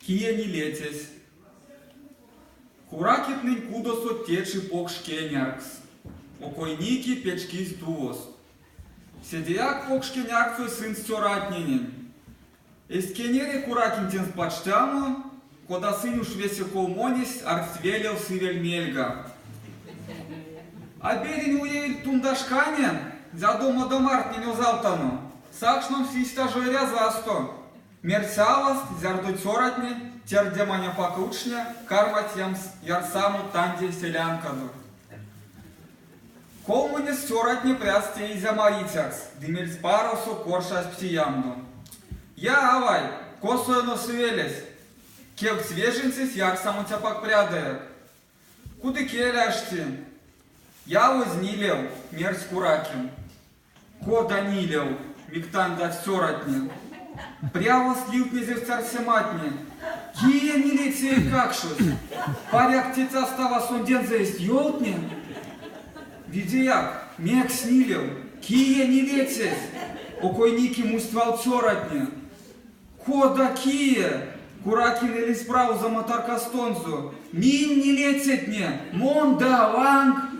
Кие нилецесь? Куракинтнэнь кудосо течи покш кеняркс. Окойники печкизь тувост. Седеяк покш кенярксось сынст цёратненень. Эзть кенере Куракин тенст пачтямо, кода сынь уш весе колмонест ардсть велев сывель мельга. А берянь уевельть тунда шкане, зярдо модамартнень озавтано, сакшномс истя жо эрязасто. Мерсь аваст, зярдо цёратне, тердемань апак учне, кармасть ярсамо тантей селянкадо. Колмонест цёратне пряст теизь амарицякс ды мельспаросо коршасть пси ямдо. Я, авай, косо эно сывелесь? Кевкстсь веженцесь ярсамонть апак прядояк. Кудыкеле ашти. Явозь нилев, мерсь Куракин. Кода нилев, мик тандадсть цёратне. Прявост ливтнезевсть арсематне. Кие нилеце эйкакшось? Паряк, тетяст-ава сондензэ эзть ёвтне? Видеяк, мекс нилев? Кие нилецесь? Окойники мусть вал цёратне. Кода кие? Куракин элизь праузамо таркастонзо. Минь нилецетне, мон да аванк!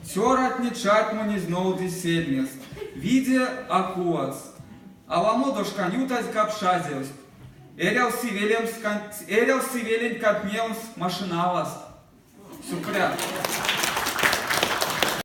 Цёратне чатьмонезь нолдызь сельмест. Виде, а куватьс. Аламодо шкань ютазь капшазевсть. Эрявсь сывелемс, эрявсь сывеленть каднемс машинаваст. Сюкпря.